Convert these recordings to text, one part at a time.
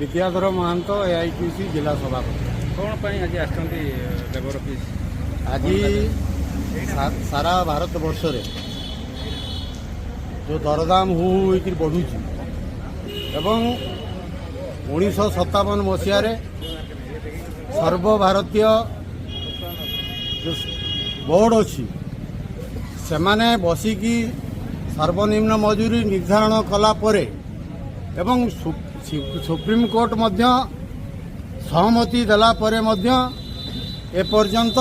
Bidyadhar Mahanta, AITUC ଜିଲ୍ଲା ସଭାପତି। କ'ଣ ପାଇଁ ଆଜି ଆସିଛନ୍ତି ଲେବର ଅଫିସ? ଆଜି ସାରା ଭାରତ ବର୍ଷରେ ଯେଉଁ ଦରଦାମ ହୁ ହୁ ହେଇକିରି ବଢ଼ୁଛି ଏବଂ 1957 ମସିହାରେ ସର୍ବଭାରତୀୟ ଯେଉଁ ବୋର୍ଡ଼ ଅଛି, ସେମାନେ ବସିକି ସର୍ବନିମ୍ନ ମଜୁରୀ ନିର୍ଦ୍ଧାରଣ କଲା ପରେ ଏବଂ ସୁପ୍ରିମକୋର୍ଟ ମଧ୍ୟ ସହମତି ଦେଲା ପରେ ମଧ୍ୟ ଏପର୍ଯ୍ୟନ୍ତ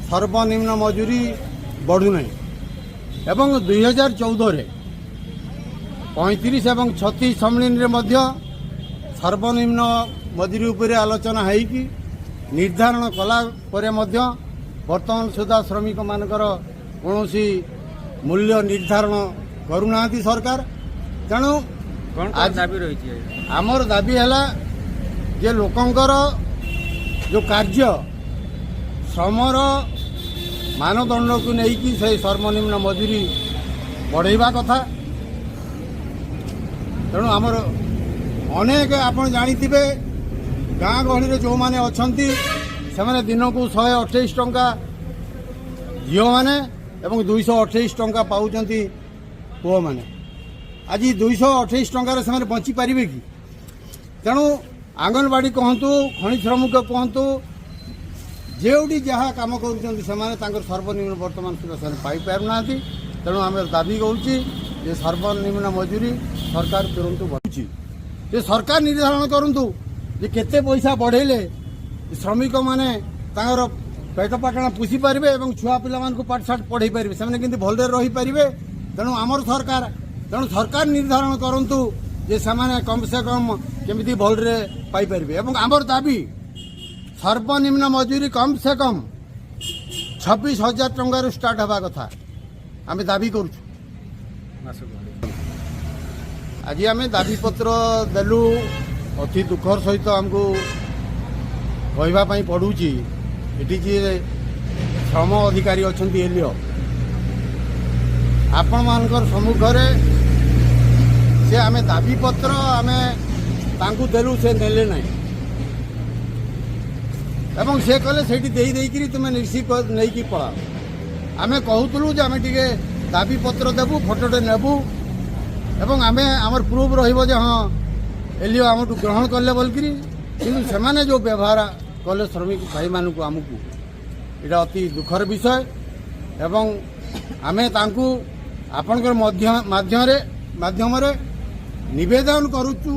ସର୍ବନିମ୍ନ ମଜୁରୀ ବଢ଼ୁନାହିଁ ଏବଂ 2014ରେ 35 ଏବଂ 36 ସମ୍ମିଳନୀରେ ମଧ୍ୟ ସର୍ବନିମ୍ନ ମଜୁରୀ ଉପରେ ଆଲୋଚନା ହେଇକି ନିର୍ଦ୍ଧାରଣ କଲା ପରେ ମଧ୍ୟ ବର୍ତ୍ତମାନ ସୁଦ୍ଧା ଶ୍ରମିକମାନଙ୍କର କୌଣସି ମୂଲ୍ୟ ନିର୍ଦ୍ଧାରଣ କରୁନାହାନ୍ତି ସରକାର। ତେଣୁ କ'ଣ କ'ଣ ଦାବି ରହିଛି? ଆମର ଦାବି ହେଲା ଯେ ଲୋକଙ୍କର ଯେଉଁ କାର୍ଯ୍ୟ ଶ୍ରମର ମାନଦଣ୍ଡକୁ ନେଇକି ସେଇ ସର୍ବନିମ୍ନ ମଜୁରୀ ବଢ଼େଇବା କଥା। ତେଣୁ ଆମର ଅନେକ, ଆପଣ ଜାଣିଥିବେ, ଗାଁ ଗହଳିରେ ଯେଉଁମାନେ ଅଛନ୍ତି, ସେମାନେ ଦିନକୁ 128 ଟଙ୍କା ଝିଅମାନେ ଏବଂ 228 ଟଙ୍କା ପାଉଛନ୍ତି ପୁଅମାନେ। ଆଜି 228 ଟଙ୍କାରେ ସେମାନେ ବଞ୍ଚିପାରିବେ କି? ତେଣୁ ଅଙ୍ଗନବାଡ଼ି କୁହନ୍ତୁ, ଖଣି ଶ୍ରମିକ କୁହନ୍ତୁ, ଯେଉଁଠି ଯାହା କାମ କରୁଛନ୍ତି, ସେମାନେ ତାଙ୍କର ସର୍ବନିମ୍ନ ବର୍ତ୍ତମାନ ସୁଦ୍ଧା ସେମାନେ ପାଇପାରୁନାହାନ୍ତି। ତେଣୁ ଆମେ ଦାବି କରୁଛି ଯେ ସର୍ବନିମ୍ନ ମଜୁରୀ ସରକାର ତୁରନ୍ତ ବଢ଼ୁଛି ଯେ ସରକାର ନିର୍ଦ୍ଧାରଣ କରନ୍ତୁ ଯେ କେତେ ପଇସା ବଢ଼େଇଲେ ଶ୍ରମିକମାନେ ତାଙ୍କର ପେଟ ପାଟଣା ପୋଷି ପାରିବେ ଏବଂ ଛୁଆ ପିଲାମାନଙ୍କୁ ପାଠଶାଠ ପଢ଼େଇ ପାରିବେ, ସେମାନେ କେମିତି ଭଲରେ ରହିପାରିବେ। ତେଣୁ ଆମର ସରକାର, ତେଣୁ ସରକାର ନିର୍ଦ୍ଧାରଣ କରନ୍ତୁ ଯେ ସେମାନେ କମ୍ ସେ କମ୍ କେମିତି ଭଲରେ ପାଇପାରିବେ। ଏବଂ ଆମର ଦାବି ସର୍ବନିମ୍ନ ମଜୁରୀ କମ୍ ସେ କମ୍ 26,000 ଟଙ୍କାରୁ ଷ୍ଟାର୍ଟ ହେବା କଥା ଆମେ ଦାବି କରୁଛୁ। ମାସକୁ। ଆଜି ଆମେ ଦାବିପତ୍ର ଦେଲୁ। ଅତି ଦୁଃଖର ସହିତ ଆମକୁ କହିବା ପାଇଁ ପଡ଼ୁଛି, ଏଠି ଯିଏ ଶ୍ରମ ଅଧିକାରୀ ଅଛନ୍ତି ଏଲିଓ, ଆପଣମାନଙ୍କର ସମ୍ମୁଖରେ ସେ ଆମେ ଦାବିପତ୍ର ଆମେ ତାଙ୍କୁ ଦେଲୁ, ସେ ନେଲେ ନାହିଁ ଏବଂ ସେ କହିଲେ, ସେଇଠି ଦେଇ ଦେଇକିରି ତୁମେ ରିସିଭ୍ ନେଇକି ପଳାଅ। ଆମେ କହୁଥିଲୁ ଯେ ଆମେ ଟିକେ ଦାବିପତ୍ର ଦେବୁ, ଫଟୋଟେ ନେବୁ ଏବଂ ଆମେ ଆମର ପ୍ରୁଫ୍ ରହିବ ଯେ ହଁ, ଏଲିଓ ଆମଠୁ ଗ୍ରହଣ କଲେ ବୋଲିକିରି। କିନ୍ତୁ ସେମାନେ ଯେଉଁ ବ୍ୟବହାର କଲେ ଶ୍ରମିକ ଭାଇମାନଙ୍କୁ, ଆମକୁ, ଏଇଟା ଅତି ଦୁଃଖର ବିଷୟ। ଏବଂ ଆମେ ତାଙ୍କୁ ଆପଣଙ୍କର ମଧ୍ୟ ମାଧ୍ୟମରେ ନିବେଦନ କରୁଛୁ।